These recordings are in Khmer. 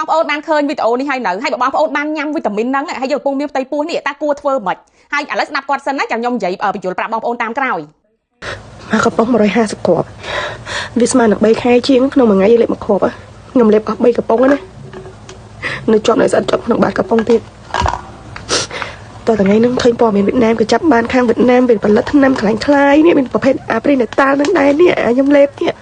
បងប្អូនបានឃើញវីដេអូនេះហើយនៅហើយបើបងប្អូនបានញ៉ាំវីតាមីនហ្នឹងហើយយើងកំពុងមានផ្ទៃពោះនេះតើគួរធ្វើម៉េចហើយឥឡូវស្ដាប់គាត់សិនណាចាំខ្ញុំនិយាយបញ្យល់ប្រាប់បងប្អូនតាមក្រោយ មកកំប៉ុង150គ្រាប់វាស្មើនឹង3ខែជាងក្នុងមួយថ្ងៃយើងលេបមួយគ្រាប់ខ្ញុំលេបអស់3កំប៉ុងណានៅជាប់នៅស្អិតជាប់ក្នុងបាតកំប៉ុងទៀតតើថ្ងៃហ្នឹងឃើញព័ត៌មានវៀតណាមក៏ចាប់បានខាងវៀតណាមវាផលិតថ្នាំក្លែងក្លាយនេះមានប្រភេទអាព្រីណេតាល់នឹងដែរនេះខ្ញុំលេបនេះ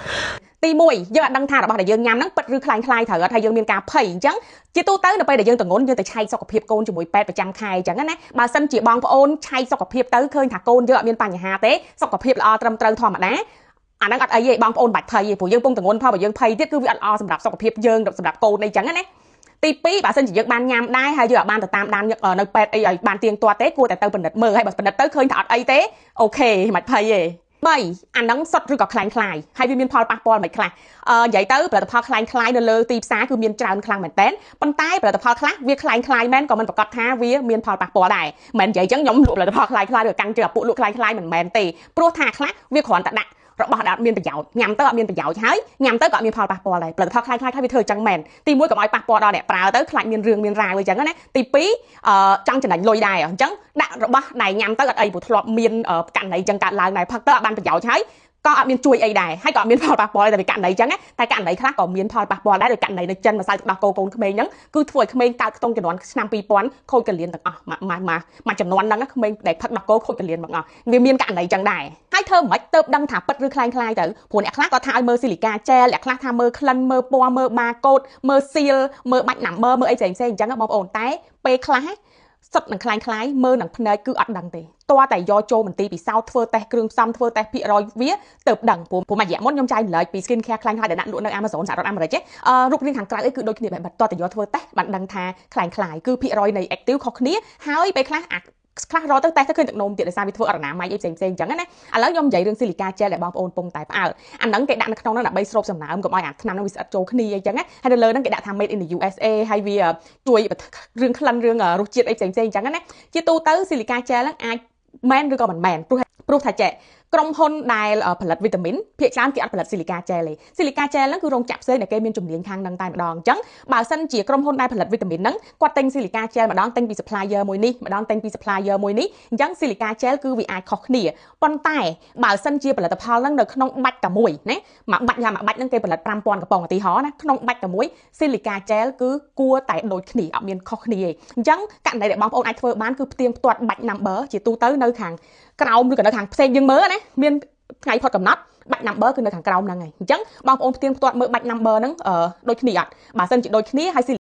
ទី1យើងអត់ដឹងថារបស់ដែលយើងញ៉ាំហ្នឹងពិតឬក្លែងក្លាយត្រូវអត់ហើយយើងមានការភ័យអញ្ចឹងជាទូទៅនៅពេលដែលយើងទងន់យើងទៅឆែកសុខភាពកូនជាមួយពេទ្យប្រចាំខែអញ្ចឹងណាបើសិនជាបងប្អូនឆែកសុខភាពទៅឃើញថាកូនយើងអត់មានបញ្ហាទេសុខភាពល្អត្រឹមត្រូវធម្មតាអាហ្នឹងអត់អីទេបងប្អូនបាច់ភ័យទេព្រោះយើងពងទងន់ផងបើយើងភ័យទៀតគឺវាអត់ល្អសម្រាប់សុខភាពយើងសម្រាប់កូនអីចឹងណាទី2បើសិនជាយើងបានញ៉ាំដែរហើយយើងអត់បានទៅតាមដាននៅពេទ្យអីឲ្យបានទៀងទាត់ទេគួរតែទៅពិនិត្យមើលហើយបើពិនិត្យទៅឃើញថាអត់អីទេOK មិនភ័យទេ3អាហ្នឹងសុទ្ធឬក៏ក្លែងក្លាយហើយវាមានផលប៉ះពាល់មិនខ្លះនិយាយទៅផលិតផលក្លែងក្លាយនៅលើទីផ្សារគឺមានច្រើនខ្លាំងមែនតើប៉ុន្តែផលិតផលខ្លះវាក្លែងក្លាយមែនក៏មិនប្រកាសថាវាមានផលប៉ះពាល់ដែរមិននិយាយចឹងខ្ញុំលក់ផលិតផលក្លែងក្លាយឬកាន់ជើងឪពុកលក់ក្លែងក្លាយមិនមែនទេព្រោះថាខ្លះវាគ្រាន់តែដាក់របស់ដែលអត់មានប្រយោជន៍ញ៉ាំទៅអត់មានប្រយោជន៍ហើយញ៉ាំទៅក៏អត់មានផលប៉ះពាល់ដែរផលិតផលក្លែងក្លាយខ្លះវាធ្វើចឹងមែនទី1កុំឲ្យប៉ះពាល់ដល់អ្នកប្រើទៅខ្លាចមានរឿងមានរ៉ាវអីចឹងណាទី2ចង់ចំណេញលុយដែរអញ្ចឹងដាក់របស់ដែលញ៉ាំទៅអត់អីព្រោះធ្លាប់មានករណីចឹងកើតឡើងដែរផឹកទៅអត់បានប្រយោជន៍ហើយក៏អត់មានជួយអីដែរហើយក៏អត់មានផលប៉ះពាល់ដែរតែករណីចឹងតែករណីខ្លះក៏មានផលប៉ះពាល់ដែរដោយករណីនៅចិនម្សៅទឹកដោះគោកូនក្មេងហ្នឹងគឺធ្វើឲ្យក្មេងកើតខ្ទង់ជំនាន់ឆ្នាំ2000ខូចកលៀនទាំងអស់មួយចំនួនហ្នឹងក្មេងដែលផឹកដោះគោខូចកលៀនមកអស់វាមានករណីចឹងដែរហើយធ្វើមិនទៅដឹងថាពិតឬក្លែងក្លាយទៅព្រោះអ្នកខ្លះក៏ថាឲ្យមើល silica gel អ្នកខ្លះថាមើលក្លិនមើលពណ៌មើលបាកូដមើល seal មើលបាច់ number មើលអីផ្សេងផ្សេងអញ្ចឹងបងប្អូនតែពេលខ្លះសុទ្ធនឹងក្លែងក្លាយមើលនឹងភ្នែកគឺអត់ដឹងទេតើតែយកចូលមន្ទីរពិសោធន៍ធ្វើតេស្តគ្រឿងផ្សំធ្វើតេស្តភាគរយវាទៅដឹងព្រោះមួយរយៈមុនខ្ញុំចែករំលែកពី skin care ក្លែងក្លាយដែលដាក់លក់នៅ Amazon សហរដ្ឋអាមេរិករូបរាងខាងក្រៅអីគឺដូចគ្នាបែបតើតែយកធ្វើតេស្តបានដឹងថាក្លែងក្លាយគឺភាគរយនៃ active ខុសគ្នាហើយពេលខ្លះអាខ្លះរកទៅតេស្តទៅឃើញទឹកនោមទៀតដោយសារវាធ្វើអរណាម័យអីផ្សេងផ្សេងអញ្ចឹងណាឥឡូវខ្ញុំនិយាយរឿង silica gel ដែលបងប្អូនពងតែផ្អើលអាហ្នឹងគេដាក់នៅក្នុងហ្នឹងដើម្បីស្រូបសំណើមកុំឲ្យអាថ្នាំហ្នឹងវាស្អិតចូលគ្នាអញ្ចឹងណាហើយនៅលើហ្នឹងគេដាក់ថា made in the USA ហើយវាជួយរឿងក្លិនរឿងរសជាតិអីផ្សេងផ្សេងអញ្ចឹងណាជាទូទៅ silica gel ហ្នឹងអាចមែនឬក៏មិនមែនព្រោះថាចេះក្រុមហ៊ុនដែលផលិតវីតាមីនភាគច្រើនគេអត់ផលិត silica gel ទេ silica gel ហ្នឹងគឺរោងចក្រផ្សេងដែលគេមានជំនាញខាងហ្នឹងតែម្ដងអញ្ចឹងបើសិនជាក្រុមហ៊ុនដែលផលិតវីតាមីនហ្នឹងគាត់ទិញ silica gel ម្ដងទិញពី supplier មួយនេះម្ដងទិញពី supplier មួយនេះអញ្ចឹង silica gel គឺវាអាចខុសគ្នាប៉ុន្តែបើសិនជាផលិតផលហ្នឹងនៅក្នុងបាច់តែមួយណាមួយបាច់យ៉ាងមួយបាច់ហ្នឹងគេផលិត5000កំប៉ុងឧទាហរណ៍ណាក្នុងបាច់តែមួយ silica gel គឺគួរតែដូចគ្នាអត់មានខុសគ្នាទេអញ្ចឹងករណីដែលបងប្អូនអាចធ្វើបានគឺផ្ទៀងផ្ទាត់បាច់ number ជាទូទៅនៅខាងក្រោមឬក៏នៅខាងផ្សេងយើងមើលណាមានថ្ងៃផុតកំណត់បាច់ number គឺនៅខាងក្រោមហ្នឹងហើយអញ្ចឹងបងប្អូនផ្ទៀងផ្ទាត់មើលបាច់ number ហ្នឹងដូចគ្នាអត់បើសិនជាដូចគ្នាហើយ